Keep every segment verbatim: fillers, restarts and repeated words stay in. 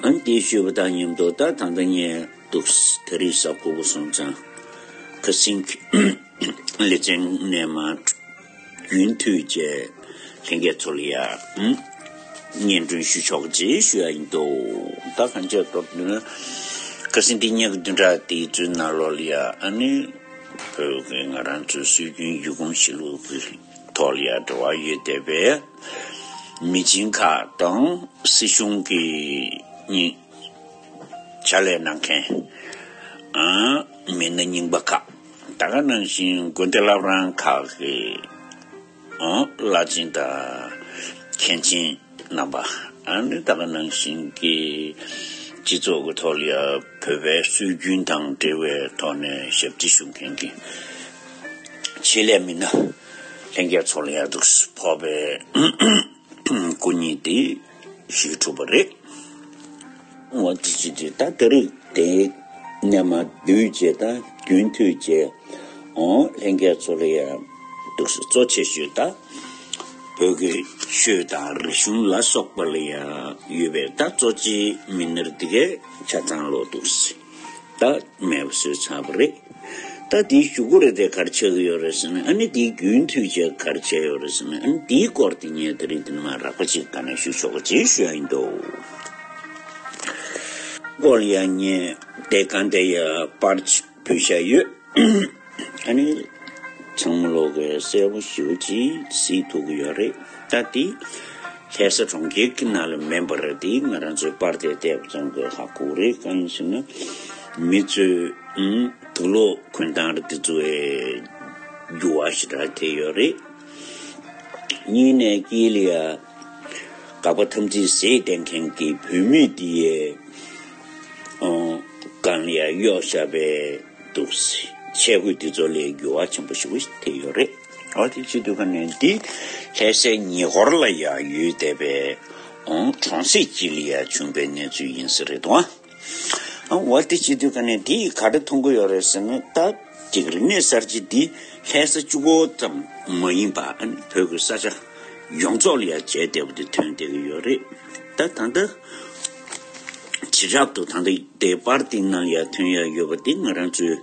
ཨ་འདི་ཞུས་པ་དང་མཉམ་དུ་ད་ད་ལྟ་ངས་འདུག་ད་རེས་གཟའ་ཕུར་བུ་སོང་ཙང་ཁ་སང་གི་ལེ་ཚན་ནས་མར་རྒྱུན་མཐུད་བྱས་ལྷན་རྒྱས་ཚོ་ལ་ཡ་སྙན་སྒྲོན་ཞུ་ཆོག་ཅེས་ཞུ་ཡ་ཡིན་འདུག་ད་གང་ཅི་ལྟར་དུ་ན་ཁ་སང་འདི་ཉིན་གྱི་བདུན་ཕྲག་དེའི་ཚུན་ནང་ལོགས་ལ་ཡ་ཨ་ནི་བོད་ཀྱི་ང་རང་ཚོའི་སྲོལ་རྒྱུན་ཡུལ་གོམས་གཤིས་ལུགས་ཀྱི་ཐོག་ལ་ཡ་འབྲེལ་བ་ཡོད་བསྡད་པའི་མི་ཆེན་ཁག་དང་སྲིད་གཞུང་གི་གཉིས་ཕྱག་ལས་གནང་མཁན་ཨ་མི་སྣ་རྙིང་པ་ཁག་ད་ག་ནང་བཞིན་དགོན་སྡེ་བླ་བྲང་ཁག་གི་ཨ་བླ་ཆེན་དང་མཁན་ཆེན་རྣམ་པ་ཨ་ནི་ད་ག་ནང་བཞིན་གྱི་སྤྱི་ཚོགས་ཀྱི་ཐོག་ལ་ཡ་བོད་པའི་སྲོལ་རྒྱུན་དང་འབྲེལ་བའི་ཐོག་ནས་ཞབས་ཕྱི་ཞུ་མཁན་གྱི་ཆེད་ལས་མི་སྣ་ལྷན་རྒྱས་ཚོ་ལ་ཡ་འདུག་ཕོག་པའི་སྐུ་ཉིད་དེ་ཞུས་གྲུབ་པ་རེད། འོ་དེ་ཅི་དེ་ད་ད་རེས་དེ་ནས་མར་བསྡུས་བྱས་ད་རྒྱུན་མཐུད་བྱས་འོ་ལྷན་རྒྱས་ཚོ་ལ་ཡ་འདུག་གཙོ་ཆེ་ཤོས་ད་བོད་ཀྱི་ཆོས་དང་རིག་གཞུང་ལ་སོགས་པ་ལ་ཡ་ཡོད་པའི་ད་གཙོ་ཆེའི་མི་སྣར་དེ་གའི་ཆ་ཚང་ལོ་འདུག་ད་མེད་པ་བཟོས་ཚར་བ་རེད། ད་དེའི་གཞུག་གུ་རེ་དེ་ག་རེ་ཆགས་ཀྱི་ཡོད་རེད་ཟེར་ན་ཨ་ནི་དེའི་རྒྱུན་མཐུད་བྱས་ག་རེ་བྱས་ཡོད་རེད་ཟེར་ན་ཨ་ནི་དེའི་སྐོར་དེ་ངས་དེ་རིང་འདི་ནས་མར་རགས་པ་ཅིག་ག་ནས་ཞུ་ཆོག་གི་ཅེས་ཞུ་ཡ་ཡིན་འདུག་སྐོར་ཡ་ངས་དེ་གང་དེ་ཡ་པར་ཅིག་ཕུལ་བཞག་ཡོད། ཨ་ནི་ཚང་མ་ལོག་གི་གསལ་པོ་ཞེ་པོ་ཅིག་གཟིགས་ཐུབ་ཀྱི་ཡོད་རེད། ད་དེ་ལྷ་ས་གྲོང་ཁྱེར་གྱི་ནང་ལ་མིན་པར་དེ་ང་རང་ཚོའི་པར་དེ་བལྟས་པ་ཙམ་གྱིས་ཧ་གོ་གི་རེད། གང་ཡིན་ཟེར་ན་མི་ཚོས་ཨུམ་དུག་ལོག་གོན་སྟངས་རེད་དེ་ཚོ་འགྱུར་བ་ཞེ་དྲག་ཐེབས་ཡོད་རེད། གཉིས་ནས་དཀྱིལ་ལ་ཡ་དགག་པ་དམ་ཚིག་ཟས་བསྟེན་མཁན་གྱི་བུད་མེད་དེ་ཡས་སྒང་ལ་ཡ་གཡོགས་བཞག་པའི་འདུག་ཆས་གོས་དེ་ཚོ་ལས་འགྱུར་བ་ཆེན་པོ་ཞེ་པོ་ཞིག་ཐེབས་ཡོད་རེད། འོ་དེ་བྱེད་དུས་ག་ནས་འདི་ལྷ་སའི་ཉེ་འཁོར་ལ་ཡ་ཡོད་བསྡད་པའི་གྲོང་གསེབ་ཅིག་ལ་ཡ་བྱུང་པའི་གནས་ཚུལ་ཡིན་ས་རེད་དོ། འོ་དེ་བྱེད་དུས་ག་ནས་འདི་ག་རེ་མཐོང་གི་ཡོད་རེད་ཟེར་ན་ད་ཅིག་རིག་གནས་གསར་བརྗེ་འདི་ལྷ་ས་གཅིག་པོ་ཙམ་མ་ཡིན་པ་ཨ་ནི་བོད་ཀྱི་ས་ཆ་ཡོངས་རྫོགས་ལ་ཡ་བྱས་བསྡད་པ་དེ་ཐོན་བསྡད་ཀྱི་ཡོད་རེད། ད་ད་ལྟ་བྱེ་བྲག་ཏུ་ད་ལྟ་དེ་པར་འདི་ནང་ལ་ཡ་ཐོན་ཡ་ཡོད་པ་འདི་ང་རང་ཚོའི་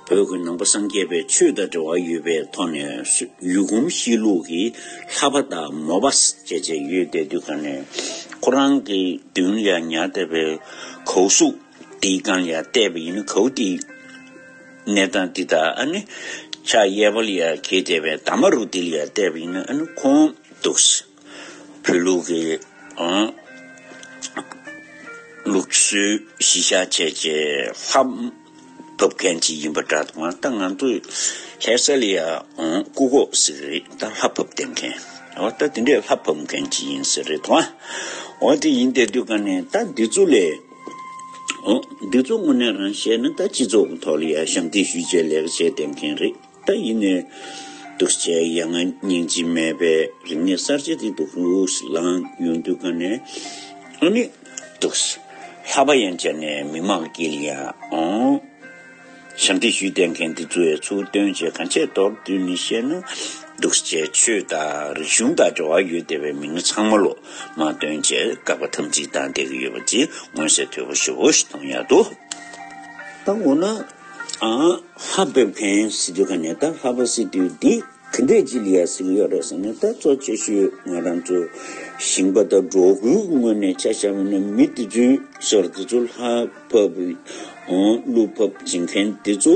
བོད་ཀྱི་ནང་པ་སངས་རྒྱས་པའི་ཆོས་དང་འབྲེལ་བ་ཡོད་པའི་ཐོག་ནས་ཡུལ་གོམས་གཤིས་ལུགས་ཀྱི་ལྷ་པ་དང་མོ་པ་བྱས་བྱས་ཡོད་བསྡད་དུས་ག་ནས་ཁོ་རང་གི་མདུན་ལ་ཡ་ཉར་བསྡད་པའི་གའུ་གཟུགས་དེའི་སྒང་ལ་ཡ་བལྟས་པ་ཡིན་ན་གའུ་དེའི་གནས་སྟངས་འདི་དང་ཨ་ནི་ཕྱག་གཡས་པ་ལ་ཡ་འཁྱེར་བསྡད་པའི་འདབ་མ་རུ་དེ་ལ་ཡ་བལྟས་པ་ཡིན་ན་ཨ་ནི་ཁོང་འདུག་སེ་བོད་ལུགས་ཀྱི་ཨང་ལུགས་སྲོལ་གཞི་བཞག་བྱས་བྱས་ལྷ་ཕབ་མཁན་ཅིག་ཡིན་པ་འདྲ་འདུག་ད་ང་ཚོས་ལྷ་ས་ལ་ཡ་ཨང་སྐུ་ཁོག་ཟེར་གི་རེད། ད་ལྷ་ཕབ་བསྡད་མཁན་འོ་ད་དེ་འདྲས་ལྷ་ཕབ་མཁན་ཅིག་ཡིན་ཟེར་རེད་དོ། འོ་དེ་ཡིན་བསྡད་དུས་ག་ནས་ད་འདི་ཚོ་ལས་འོ་འདི་ཚོ་དངོས་གནས་རང་བཤད་ན་ད་སྤྱི་ཚོགས་ཀྱི་ཐོག་ལ་ཡ་ཞབས་འདེགས་ཞུ་བྱས་ལས་ཀ་བྱས་བསྡད་མཁན་རེད། ད་ཡིན་ནའི་འདུག་སེ་ཡ་ང་སྙིང་རྗེ་མེད་པའི་རིག་གནས་གསར་བརྗེ་དེ་འདུག་སེ་ལངས་ཡོང་དུས་ག་ནས་ཨ་ནི་འདུག་སེ་ལྷ་པ་ཡན་ཆད་ནས་མི་མང་དཀྱིལ་ལ་ཡ་ཨང་ཞབས་འདེགས་ཞུས་བསྡད་མཁན་དེ་ཚོ་ཡ་ཚུར་བཏོན་བྱས་གང་བྱས་མདོར་བསྡུས་ནས་བཤད་ན་འདུག་སེ་ཆོས་དང་རིག་གཞུང་དང་འབྲེལ་བ་ཡོད་བསྡད་པའི་མི་སྣ་ཚང་མ་ལོ་མར་བཏོན་བྱས་དགག་པ་དམ་ཚིག་བཏང་བསྡད་ཀྱི་ཡོད་པ་ཅིག་མངོན་གསལ་དོད་པོ་ཞེ་པོ་ཞིག་མཐོང་ཡག་འདུག་ད་འོ་ན་ཨ་ལྷ་ཕབ་མཁན་ཟེར་དུས་ག་ནས་ད་ལྷ་པ་ཟེར་དུས་འདི་ག་འདྲས་ཅིག་ལ་ཡ་ཟེར་གྱི་ཡོད་རེད་ཟེར་ན་ད་གཙོ་ཆེ་ཤོས་ང་རང་ཚོ་ཞིང་པ་དང་འབྲོག་ཁུལ་གྱི་ངོས་ནས་ཆ་བཞག་པ་ན་མི་དེ་ཚོའི་ཟུར་དེ་ཚོ་ལྷ་ཕབ་ཨང་ཀླུ་ཕབ་བྱེད་མཁན་དེ་ཚོ་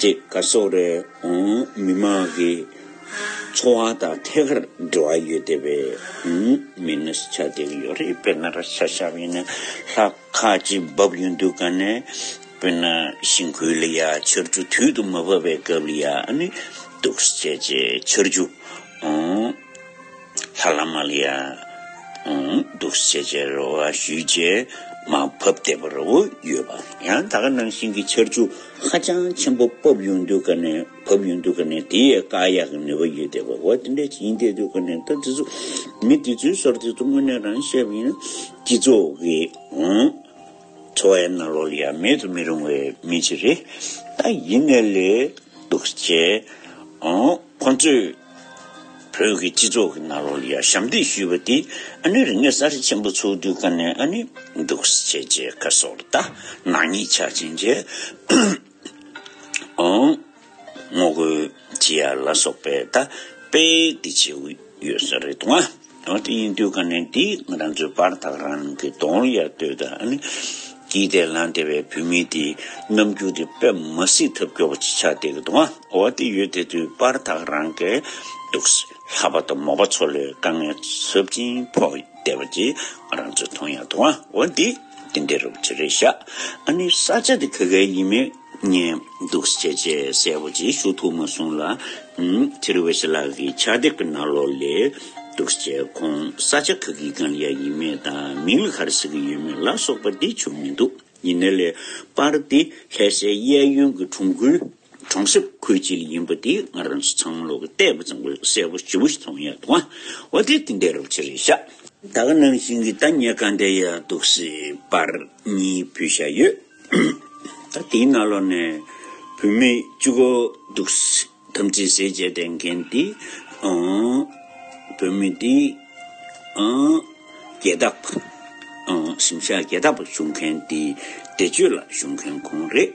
ཅིག་ག་སོགས་རེད་ཨང་མི་མང་གི་འཚོ་བ་དང་ཐད་ཀར་འབྲེལ་བ་ཡོད་བསྡད་པའི་ཨང་མི་སྣ་ཆགས་བསྡད་ཀྱི་ཡོད་རེད། དཔེར་ན་ར་ཆ་བཞག་པ་ཡིན་ན་ལྷ་ཁག་ཅིག་འབབ་ཡོང་དུས་ག་ནས་དཔེར་ན་ཞིང་ཁུལ་ལ་ཡ་ཆར་ཆུ་དུས་དུ་མ་བབས་པའི་སྐབས་ལ་ཡ་ཨ་ནི་འདུག་སེ་བྱས་བྱས་ཆར་ཆུ་ཨང་ལྷ་བླ་མ་ལ་ཡ་ཨང་འདུག་སེ་བྱས་བྱས་རེ་བ་ཞུས་བྱས་མར་བབས་བསྡད་པ་རེ་བ་ཡོད་པ། ཡང་ད་ག་ནང་བཞིན་གྱི་ཆར་ཆུ་ཧ་ཅང་ཆེན་པོ་བབས་ཡོང་དུས་ག་ནས་བབས་ཡོང་དུས་ག་ནས་དེ་ཡས་བཀག་ཡག་གི་ནུས་པ་ཡོད་བསྡད་པ། འོ་དེ་འདྲ་ཅིག་ཡིན་བསྡད་དུས་ག་ནས་ད་དེ་ཚོ་མི་དེ་ཚོའི་ཟུར་དེ་ཚོ་དངོས་གནས་རང་བཤད་པ་ཡིན་ན་སྤྱི་ཚོགས་ཀྱི་ཨང་འཚོ་བའི་ནང་ལོགས་ལ་ཡང་མེད་དུ་མི་རུང་བའི་མི་ཅིག་རེད། ད་ཡིན་ནའི་ལས་འདུག་སེ་ཨང་ཁོང་ཚོས་ བོད་ཀྱི་སྤྱི་ཚོགས་ཀྱི་ནང་ལོགས་ལ་ཡང་ཞབས་འདེགས་ཞུས་པ་དེ་ཨ་ནི་རིག་གནས་གསར་བརྗེ་ཆེན་པོ་ཚུགས་དུས་ཀ་ནས་ཨ་ནི་འདུག་སེ་བྱས་བྱས་ཁ་སོར་ད་ནག་ཉེས་ཆགས་ཕྱིན་བྱས། ཨང་། ངོ་རྒོལ་བྱེད་ཡ་ལ་སོགས་པའི་ད་དཔེ་འདི་བྱེད་ཀྱི་ཡོད་ས་རེད་དང་། འོ་དེ་ཡིན་དུས་ཀ་ནས་འདི་ང་རང་ཚོའི་པར་ཐག་རང་གི་གདོང་ལ་ཡ་ལྟོས་དང་ཨ་ནི་སྐྱིད་དེ་ལངས་བསྡད་པའི་བུད་མེད་དེ་རྣམ་འགྱུར་དེ་དཔེ་མ་སྲིད་ཐབས་སྐྱོ་པོ་ཅིག་ཆགས་བསྡད་ཀྱི་འདུག་འོ་དེ་ཡོད་དེ་དུས་པར་ཐག་རང་གི་འདུག་སེ་ལྷག་པ་དང་མོས་པ་ཚོ་ལ་དཀའ་ངལ་ཚབས་ཆེན་ཕོག་བསྡད་པ་ཅིག་ང་རང་ཚོས་མཐོང་ཡ་འདུག་འོ་འདི་དེ་འདྲ་རུ་ཅི་རེད་ཤག་ཨ་ནི་ས་ཆ་དེ་ག་གའི་ཡིན་མིན་ངས་འདུག་སེ་བྱས་བྱས་གསལ་པོ་ཅིག་ཞུ་ཐུབ་མ་སོང་ལ། ཨུམ། ཚེ་རིང་འོད་ཟེར་ལགས་ཀྱི་ཕྱག་དེབ་ཀྱི་ནང་ལོགས་ལས་འདུག་སེ་བྱས་ཁོང་ས་ཆ་ག་གི་སྒང་ལ་ཡ་ཡིན་མིན་དང་མིང་ལ་ག་རེ་ཟེར་གྱི་ཡོད་མེད་ལ་སོགས་པ་འདི་བྱུང་མི་འདུག་ཡིན་ནའི་ལས་པར་འདི་ལྷ་སའི་གཡས་གཡོན་གྱི་གྲོང་ཁུལ་གྲོང་གསེབ་ཁུལ་གཅིག་ལ་ཡིན་པ་འདི་ང་རང་ཚོ་ཚང་མ་ལོག་གི་བལྟས་པ་ཙམ་གྱིས་གསལ་པོ་ཞེ་པོ་ཞིག་མཐོང་ཡ་འདུག་འོ་དེ་དེ་འདྲ་རུ་ཅི་རེད་ཤག་ད་ག་ནང་བཞིན་གྱི་ད་ངས་ག་འདྲ་ཡ་འདུག་སེ་པར་གཉིས་ཕུལ་བཞག་ཡོད། ད་དེའི་ནང་ལོགས་ནས་བུད་མེད་གཅིག་པོ་འདུག་སེ་དམ་ཚིག་ཟེར་བྱས་བསྡད་མཁན་འདི། ཨང་། བུད་མེད་འདི། ཨང་། རྒྱལ་དག་པ། ཨང་། གཟིམ་ཤག་རྒྱལ་དག་པ་བཞུགས་མཁན་འདི་བདེ་སྤྱོད་ལགས་བཞུགས་མཁན་ཁོང་རེད།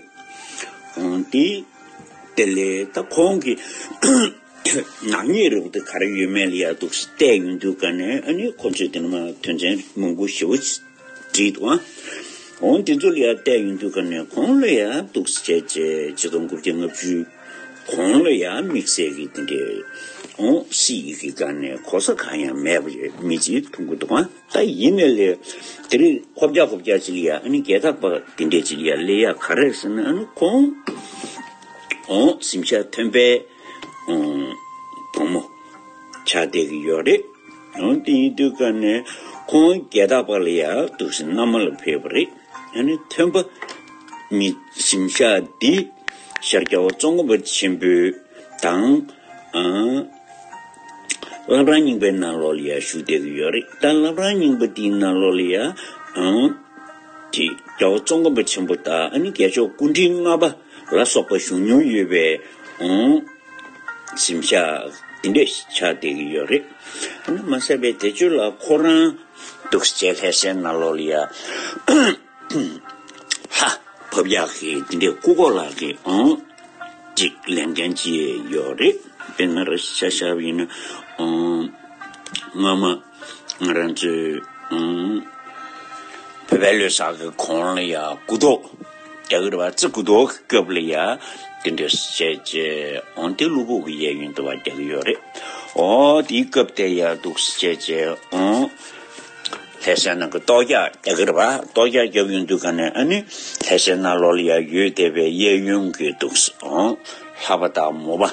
ཨང་། འདི། དེ་ལས་ད་ཁོང་གི་ནག་ཉེས་རེད་པ་དེ་ག་རེ་ཡོད་མེད་ལ་ཡ་འདུག་སེ་བལྟས་ཡོང་དུས་ཀ་ནས་ཨ་ནི་ཁོ་ཚོས་དེ་ནས་མ་དོན་ཚན་མང་པོ་ཞེ་པོ་བྲིས་འདུག་ཨ། འོ་འདི་ཚོ་ལ་ཡ་བལྟས་ཡོང་དུས་ཀ་ནས་ཁོང་ལ་ཡ་འདུག་སེ་བྱས་བྱས་ཆིག་སྟོང་དགུ་བརྒྱ་ལྔ་བཅུ་གོང་ལ་ཡ་དམིགས་བསལ་གྱི་དེ་འདྲའི་འོ་སྲིད་ཡིག་གི་སྒང་ནས་གོ་ས་གང་ཡང་མེད་པ་མི་གཅིག་མཐོང་གི་འདུག་ཨ། ད་ཡིན་ནའི་ལས་དེ་རིང་ཁོ་བརྒྱ་ཁོ་བརྒྱ་ཅིག་ལ་ཡ་ཨ་ནི་རྒྱལ་དག་པ་དེ་འདྲས་ཅིག་ལ་ཡ་སླེབས་ཡ་ག་རེ་ཟེར་ན་ཨ་ནི་ཁོང་འོ་གཟིམ་ཤག་ཐོན་པའི་བུ་མོ་ཆགས་བསྡད་ཀྱི་ཡོད་རེད། འོ་དེ་ཡིན་དུས་ཀ་ནས་ཁོང་རྒྱལ་དག་པ་ལ་ཡ་འདུག་སེ་མནའ་མ་ལ་ཕེབས་པ་རེད། ཨ་ནི་ཐོན་པ་མི་གཟིམ་ཤག་འདི་ཤར་རྒྱལ་བ་ཙོང་ཁ་པ་ཆེན་པོའི་དང་། ཨ། བླ་བྲང་རྙིང་པའི་ནང་ལོགས་ལ་ཡ་བཞུགས་བསྡད་ཀྱི་ཡོད་རེད། ད་བླ་བྲང་རྙིང་པ་དེའི་ནང་ལོགས་ལ་ཡ། ཨང་། དེ་རྒྱལ་བ་ཙོང་ཁ་པ་ཆེན་པོ་དང་ཨ་ནི་རྒྱལ་མཆོག་སྐུ་ཕྲེང་ལྔ་པ་ལ་སོགས་པ་བཞུགས་མྱོང་ཡོད་པའི། ཨང་། གཟིམ་ཤག་དེ་འདྲས་ཆགས་བསྡད་ཀྱི་ཡོད་རེད། ཨ་ནི་མ་ཟད་པའི་བདེ་སྤྱོད་ལགས་ཁོ་རང་འདུག་སེ་ལྷ་སའི་ནང་ལོགས་ལ་ཡ། ལྷ་ཕབ་ཡག་གི་དེ་འདྲའི་སྐུ་འཁོར་ལག་གི་ཨང་ཅིག་ལེན་མཁན་ཅིག་ཡོད་རེད། དཔེར་ན་ར་ཤ་ཤ་བ་ཡིན་ན་ཨང་སྔ་མ་ང་རང་ཚོའི་ཨང་བོད་པའི་ལོ་གསར་གི་གོང་ལ་ཡ་སྐུ་ཐོག་རྒྱག་གི་རེད་བ། རྩེ་སྐུ་ཐོག་གི་སྐབས་ལ་ཡ་དེ་འདྲ་བྱས་བྱས་ཨང་དེ་གློ་བུར་གི་གཡས་གཡོན་དུ་བ་རྒྱག་གི་ཡོད་རེད། ཨོ་དེའི་སྐབས་དེ་ཡ་འདུག་སེ་བྱས་བྱས་ཨང་། ལྷ་སའི་ནང་གི་ལྟོ་རྒྱག་རྒྱག་གི་རེད་པ། ལྟོ་རྒྱག་རྒྱབ་ཡོང་དུས་ཀ་ནས་ཨ་ནི་ལྷ་སའི་ནང་ལོགས་ལ་ཡ་ཡོད་བསྡད་པའི་གཡས་གཡོན་གྱི་འདུག་སེ་ཨང་ལྷ་པ་དང་མོ་པ་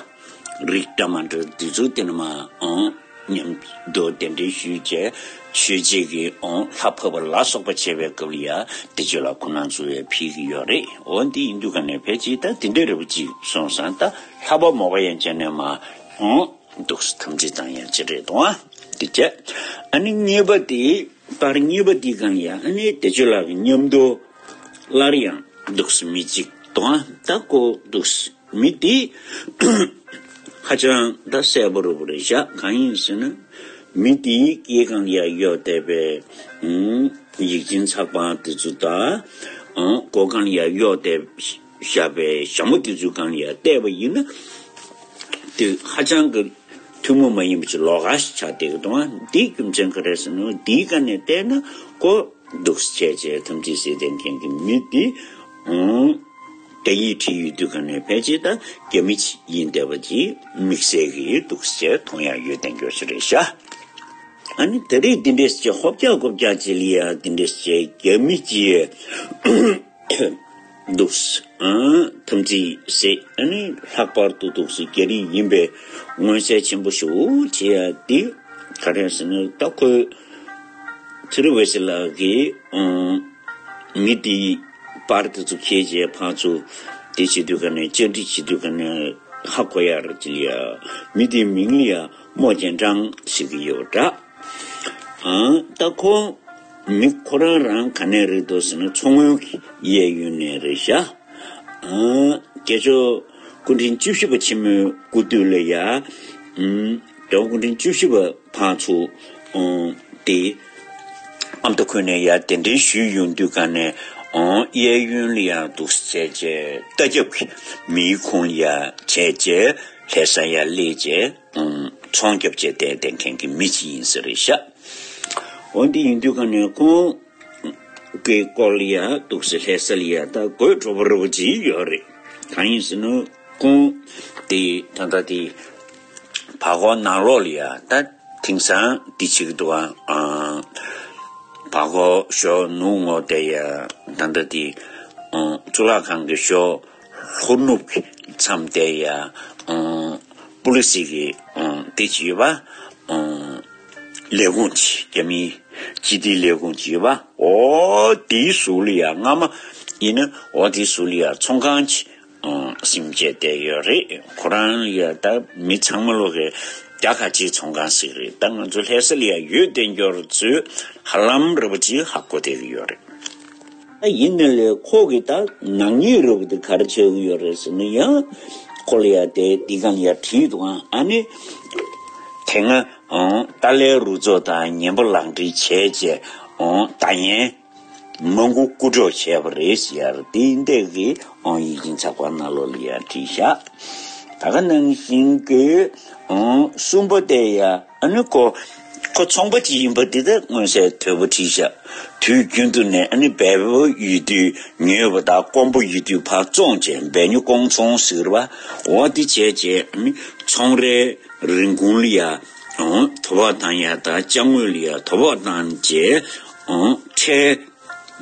རིགས་འདྲ་མ་འདྲ་འདི་ཚོ་དེ་ནས་མ་ཨང་མཉམ་དུ་གདན་འདྲེན་ཞུས་བྱས་ཆོས་བྱེད་ཀྱི་ཨང་ལྷ་ཕབ་པ་ལ་སོགས་པ་བྱས་པའི་སྐབས་ལ་ཡ་བདེ་སྤྱོད་ལགས་ཁོང་རྣམ་ཚོ་ཡ་ཕུལ་གྱི་ཡོད་རེད། འོ་འདི་ཡིན་དུས་ཀ་ནས་ཕལ་ཆེར་ད་དེ་འདྲ་རེད་པ་ཅིག་སོང་ཙང་ད་ལྷ་པ་མོ་པ་ཡན་ཆད་ནས་མ་ཨང་། འདུག་སེ་དམ་ཚིག་བཏང་ཡ་ཅི་རེད་དང་། དེ་བྱས། ཨ་ནི་གཉིས་པ་དེ་པར་གཉིས་པ་དེ་གང་ཡ་ཨ་ནི་བདེ་སྤྱོད་ལགས་ཀྱི་མཉམ་དུ་སླར་ཡང་འདུག་སེ་མི་གཅིག་དང་ད་ཁོ་འདུག་སེ་མི་དེ་ཧ་ཅང་ད་གསལ་པོ་རུ་པོ་རེད་བཞག་གང་ཡིན་ཟེར་ན་མི་དེའི་སྐེ་སྒང་ཡ་གཡོགས་བསྡད་པའི་ཡིག་ཆེན་ཚགས་པར་དེ་ཚོ་དང་མགོ་སྒང་ཡ་གཡོགས་བསྡད་བཞག་པའི་ཞྭ་མོ་དེ་ཚོའི་སྒང་ལ་ཡ་བལྟས་པ་ཡིན་ན། དེ་ཧ་ཅང་གི་ཐུན་མོང་མ་ཡིན་པ་ཅིག་ལོགས་ཀ་ཞིག་ཆགས་བསྡད་ཀྱི་འདུག་ཨ། འདིའི་རྒྱུ་མཚན་ག་རེ་ཟེར་ན་འདིའི་སྒང་ནས་བལྟས་ན་ཁོ་འདུག་སེ་བྱས་བྱས་དམ་ཚིག་བསྲེས་ལྡན་མཁན་གྱི་མི་དེ་ཨང་། རྒྱ་ཡིག་བྲིས་ཡོད་དུས་སྒང་ནས་ཕལ་ཆེར་ད་རྒྱ་མི་ཅིག་ཡིན་བསྡད་པ་ཅིག་དམིགས་བསལ་གྱི་འདུག་སེ་བྱས་མཐོང་ཡག་ཡོད་བསྡད་མཁན་ཞིག་རེད་ཤག་ཨ་ནི་ད་རེས་འདི་འདྲས་བྱས་ཧོབ་རྒྱག་ཧོབ་རྒྱག་ཅིག་ལ་ཡ་འདི་འདྲས་བྱས་རྒྱ་མི་ཅིག་འདུག་སེ་ཨ་དམ་ཚིག་བསྲེས་ཨ་ནི་ལྷག་པར་དུ་འདུག་སེ་རྒྱ་རིགས་ཡིན་པའི་མངོན་གསལ་ཆེན་པོ་ཞིག་བྱེད་ཡ་འདི་ག་རེ་ཟེར་ན་ད་ཁོས་ཚེ་རིང་འོད་ཟེར་ལགས་ཀྱིས་ཨང་མི་འདིའི་པར་དེ་ཚོ་འཁྱེར་བྱས་ཕར་ཚུར་དེ་བྱེད་དུས་ཀ་ནས་བཅར་འདྲི་བྱེད་དུས་ཀ་ནས་ཧ་གོ་ཡ་ར་ཅིག་ལ་ཡ་མི་དེའི་མིང་ལ་ཡ་རྨོ་རྒྱན་སྐྲང་ཟེར་གྱི་ཡོད་འདྲ། ཨང་ད་ཁོ་མི་ཁོ་རང་རང་ག་ནས་རེད་འདུག་ཟེར་ན་མཚོ་སྔོན་གྱི་གཡས་གཡོན་ནས་རེད་ཤག་ཨང་རྒྱལ་མཆོག་སྐུ་ཕྲེང་བཅུ་བཞི་པ་ཆེན་མོའི་སྐུ་དུས་ལ་ཡ། ཨང་ དོན་སྐུ་ཕྲེང་བཅུ་བཞི་པ་ཕར་ཚུར་ཨང་དེ་ཨ་མདོ་ཁུལ་ནས་ཡར་གདན་འདྲེན་ཞུས་ཡོང་དུས་ག་ནས་ཨང་གཡས་གཡོན་ལ་ཡར་འདུག་སེ་བྱས་བྱས་རྟ་རྒྱབ་ཀྱི་མིའི་ཁོངས་ཡར་བྱས་བྱས་ལྷ་ས་ཡར་སླེབས་བྱས་ཨང་ཚོང་རྒྱབ་བྱས་བསྡད་བསྡད་མཁན་གྱི་མི་ཅིག་ཡིན་ས་རེད་ཤག་འོ་འདི་ཡིན་དུས་ག་ནས་ཁོང་གི་སྐོར་ལ་ཡ་འདུག་སེ་ལྷ་ས་ལ་ཡ་ད་དགོད་བྲོ་བོ་རུ་བོ་ཅིག་ཡོད་རེད། གང་ཡིན་ཟེར་ན་ཁོང་དེ་ད་ལྟ་དེ་བར་སྐོར་ནང་ལོགས་ལ་ཡ་ད་དེང་སང་འདི་བྱེད་ཀྱི་འདུག་ཨ། བར་སྐོར་ཞོ་ནུབ་ངོས་དེ་ཡ་ད་ལྟ་དེ་གཙུག་ལག་ཁང་གི་ཞོ་ལྷོ་ནུབ་ཀྱི་མཚམས་དེ་ཡ་པུ་ལི་སི་གི་དེ་བྱེད་པ། ལས་ཁུངས་ཀྱི་རྒྱ་མིའི་སྤྱི་བདེའི་ལས་ཁུངས་ཀྱི་ཡོད་པ། འོ་དེའི་ཟུར་ལ་ཡ་སྔ་མ་ཡིན་ན་འོ་དེའི་ཟུར་ལ་ཡ་ཚོང་ཁང་ཅིག་ཨང་སིམ་བྱས་བསྡད་ཡོད་རེད། ཁོ་རང་ལ་ཡ་ད་མི་ཚང་མ་ལོག་གི་རྒྱ་གར་སྤྱིའི་ཚོང་ཁང་ཟིག་རེད། ད་ང་ཚོ་ལྷ་ས་ལ་ཡ་ཡོད་བསྡད་མཁན་ཚོས་ཧ་ལམ་ར་བ་ཅིག་ཧ་གོ་བསྡད་ཀྱི་ཡོད་རེད། ད་ཡིན་ནའི་ལས་ཁོ་གི་ད་ནག་ཉེས་ར་བ་དེ་ག་རེ་བྱེད་ཀྱི་ཡོད་རེད་ཟེར་ན་ཡང་ཁོ་ལ་ཡ་དེ་འདི་ག་ལ་ཡ་བྲིས་འདུག་ཨང་། ཨ་ནི་དེ་སྔ་ཨང་ཏཱ་ལའི་རུ་ཚོགས་དང་ངན་པ་ལག་འབྲེལ་བྱས་བྱས་ཨང་ད་ཡན་མང་པོ་རྐུ་འཕྲོག་བྱས་པ་རེད་ཟེར་ཡ་རེད། དེ་འདྲ་གི་ཨང་ཡིག་ཆེན་ཚགས་པར་ནང་ལོགས་ལ་ཡ་བྲིས་ཤག་ད་ག་ནང་བཞིན་གྱི་ཨང་གསུམ་པ་དེ་ཡ་ཨ་ནི་ཁོ་ཁོ་ཚོང་པ་ཅིག་ཡིན་པ་འདི་ད་མངོན་གསལ་དོད་པོ་བྲིས་ཤག་དུས་རྒྱུན་དུ་ནས་ཨ་ནི་སྦལ་པ་ཡོད་དུས་ཉོས་པ་དང་དཀོན་པོ་ཡོད་དུས་ཕར་བཙོང་བྱས་སྦལ་ཉོ་ཀོང་ཚོང་ཟེར་བ་འོ་དེ་བྱས་བྱས་ཨ་ནི་ཚོང་རའི་རིན་གོང་ལ་ཡ་ཨང་དོ་ཕོག་བཏང་ཡ་དང་ཅ་དངོས་ལ་ཡ་དོ་ཕོག་བཏང་བྱས་ཨང་ཁྲལ་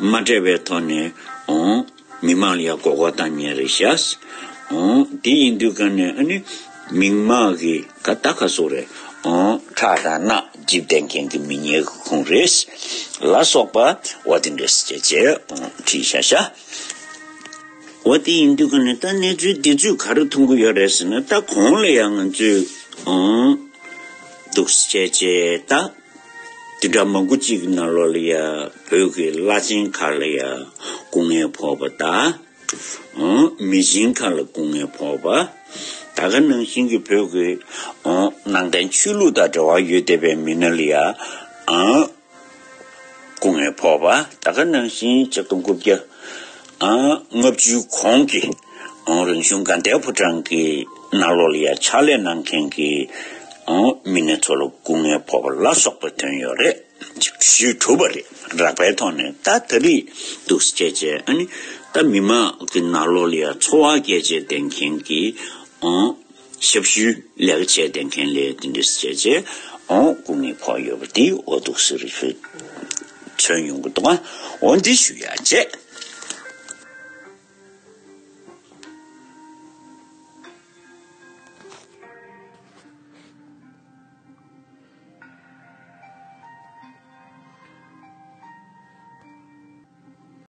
མ་སྤྲད་པའི་ཐོག་ནས་ཨང་མི་མང་ལ་ཡ་མགོ་སྐོར་བཏང་མཁན་རེད་ཤག་ཨང་དེ་ཡིན་དུས་ག་ནས་ཨ་ནི་མི་མང་གི་ག་ད་ག་སོགས་རེད། ཨང་ཁྲག་དང་རྣག་འཇིབ་བསྡད་མཁན་གྱི་མི་ཉེས་ཀྱི་ཁུངས་རེད་ལ་སོགས་པ་འོ་དེ་འདྲས་བྱས་བྱས་ཨང་བྲིས་ཤག་ཤག་འོ་དེ་ཡིན་དུས་ག་ནས་ད་གནས་ཚུལ་འདི་ཚོས་ག་རེ་མཐོང་གི་ཡོད་རེད་ཟེར་ན། ད་གོང་ལ་ཡང་ང་ཚོས་ཨང་འདུག་སེ་བྱས་བྱས་ད་འདི་འདྲ་མང་པོ་གཅིག་གི་ནང་ལོགས་ལ་ཡ་བོད་ཀྱི་བླ་ཆེན་ཁག་ལ་ཡ་སྐུ་ངལ་ཕོག་པ་དང་། ཨང་མི་ཆེན་ཁག་ལ་སྐུ་ངལ་ཕོག་པ། ད་ག་ནང་བཞིན་གྱི་བོད་ཀྱི་ཨང་ནང་བསྟན་ཆོས་ལུགས་དང་འབྲེལ་བ་ཡོད་བསྡད་པའི་མི་སྣ་ལ་ཡ་ཨང་སྐུ་ངལ་ཕོག་པ། ད་ག་ནང་བཞིན་ཆིག་སྟོང་དགུ་བརྒྱ་ཨང་ལྔ་བཅུའི་གོང་གི་ཨང་རང་གཞུང་དགའ་ལྡན་ཕོ་བྲང་གི་ནང་ལོགས་ལ་ཡ་ཕྱག་ལས་གནང་མཁན་གྱི་ཨང་མི་སྣ་ཚོ་ལ་སྐུ་ངལ་ཕོག་པ་ལ་སོགས་པ་ཐོན་ཡོད་རེད། ཞུས་གྲུབ་པ་རེད། རགས་པའི་ཐོག་ནས་ད་ད་རེས་འདུག་སེ་བྱས་བྱས་ཨ་ནི་ད་མི་མང་གི་ནང་ལོགས་ལ་ཡ་འཚོ་བ་སྐྱེལ་བྱས་བསྡད་མཁན་གྱི་ཨང་ཞབས་ཞུའི་ལས་ཀ་བྱས་བསྡད་མཁན་ལ་དེ་འདྲས་བྱས་བྱས་ཨང་སྐུ་ངལ་ཕོག་ཡོད་པ་དེ་འོ་འདུག་སེ་རེ་ཞུ་མཚོན་ཡོང་གི་འདུག་ཨ། འོ་འདི་ཞུ་ཡ་བྱས།